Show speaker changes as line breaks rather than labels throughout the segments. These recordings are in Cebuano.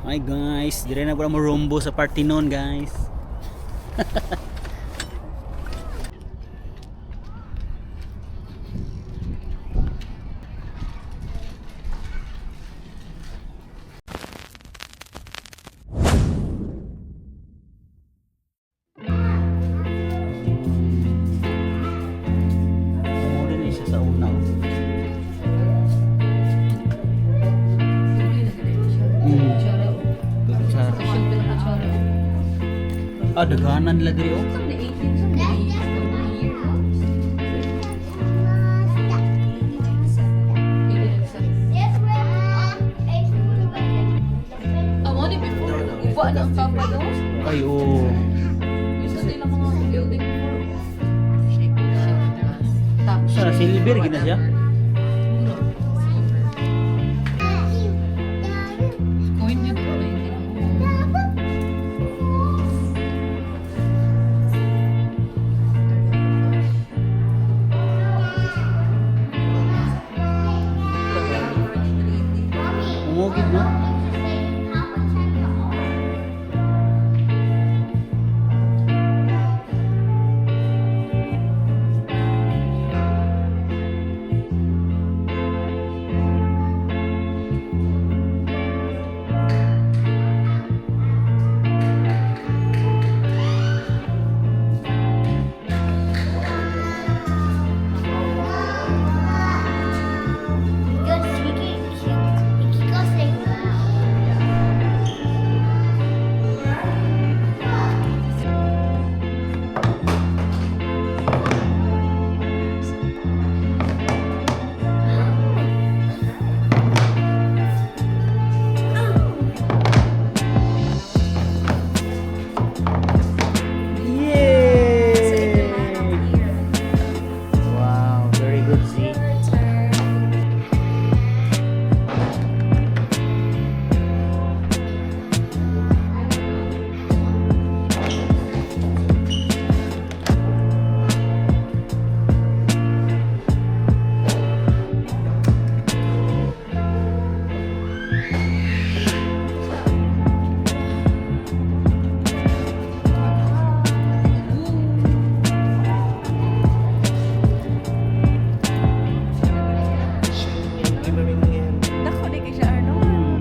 Hi guys, dire na pala mo rumbo sa Parthenon, guys. Tumuli na siya sa una, oh. Kutsara. Ah, daghanan nila diri, oh.
Amo ni before. Uba na ang kapa no?
Ay, oh.
Isa sa ilang mga building before. Top
Sa silver gina siya.
Coin niya to na.
Umugid, no?
Because he can say wow.
Yay! Wow, very good, Z.
Dako di kay siya, Arnold.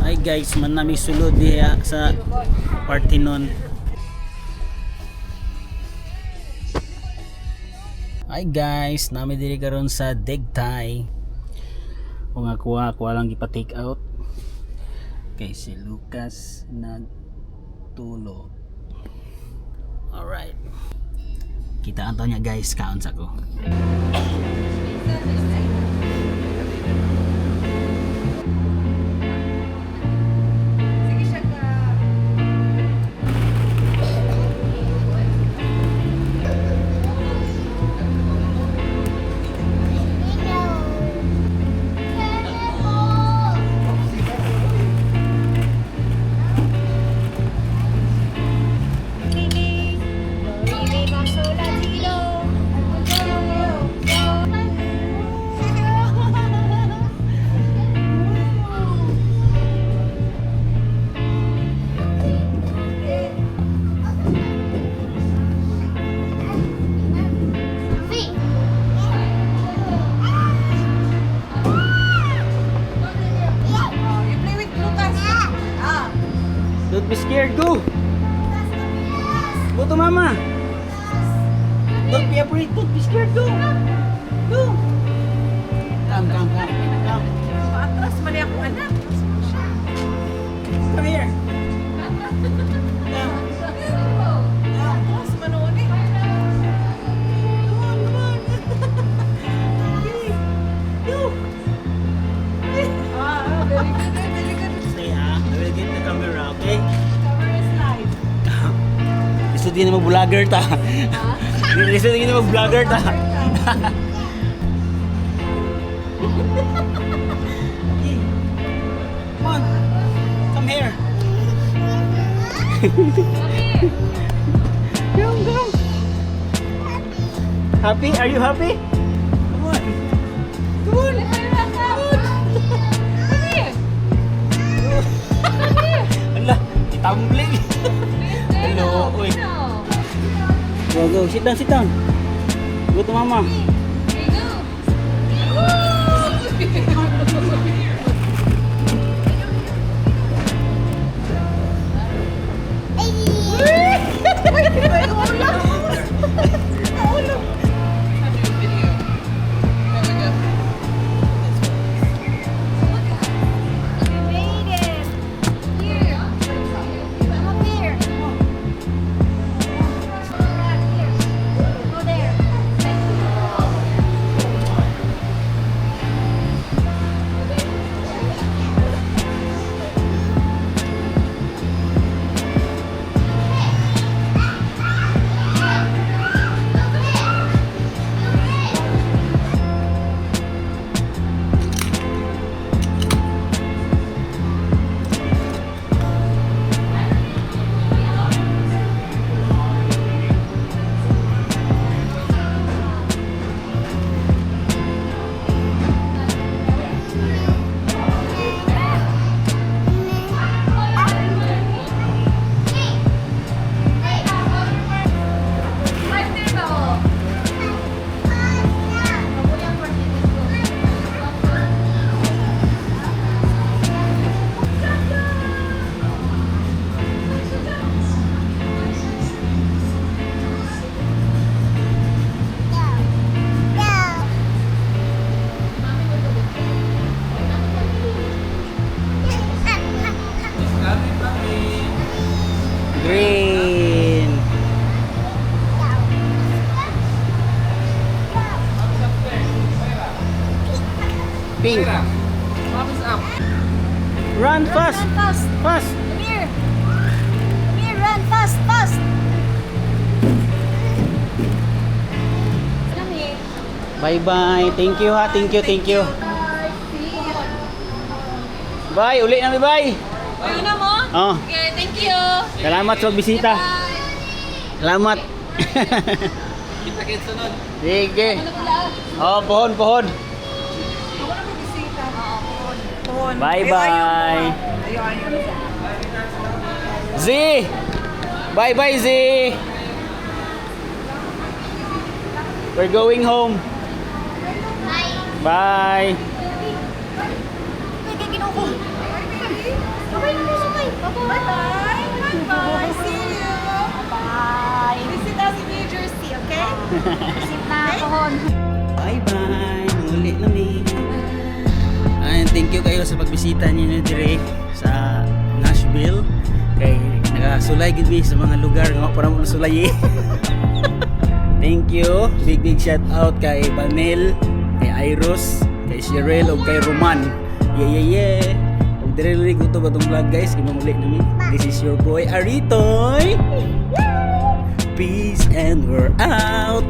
Hi guys, man nami sulod diha sa Parthenon. Hi guys, nami diri karon sa Degtay. Kung ako ako lang gipa take out. Kay si Lucas nagtulo. Alright. Kita anto niya guys, kaon sa ko.
Sige siya ka. Oh, you play with Lucas. Ah.
Don't be scared, go! Go to mama! Don't be afraid, don't be scared, go! Go! Come, come, come, come.
Paatras man akong anak.
Come here! Come.
Paatras man noon eh.
Come on, come on! Okay. Go!
Ah, very good, very good.
Stay, ah. Lisod gini mag-vlogger ta. Lisod gini mag-vlogger ta. Come on. Come here. Come, come. Happy? Are you happy? Come on. Come on.
Come here.
Ala, tumbling. Hello, uy.
No.
Go, go. Sit down, sit down. Go to mama.
Here you go.
We made it. Here. Come up here. Here. Go there.
Five there ba, oh?
Green. Pink. Run fast.
Run fast.
Fast.
Come here. Come here, run fast, fast. Come here.
Bye bye. Thank you ha. Thank you, thank you. Bye. Uli na mi, bye.
Ayun na mo?
Oh.
Okay, thank you.
Salamat sa pagbisita.
Bye.
Salamat.
Kita-kits sunod.
Sige. Oh, pohon, pohon. Bye bye. Z. Bye bye, Z. We're going home.
Bye.
Bye.
Ay, ginoo ko. Bye-bye, bye-bye.
Bye-bye. Bye-bye. See you.
Bye.
Visit us in New Jersey, okay?
Visit na pohon.
Bye bye. Muli na mi. And thank you kayo sa pagbisita ninyo dire sa Nashville. Kay nagasulay gid mi sa mga lugar nga para mo sulay. Thank you. Big big shout out kay Banel, kay Iros, kay Cheryl ug kay Roman. Yeah yeah yeah. Ug dire rin ko to ba tong vlog, guys, kay manguli na mi. This is your boy Aritoy. Peace and we're out.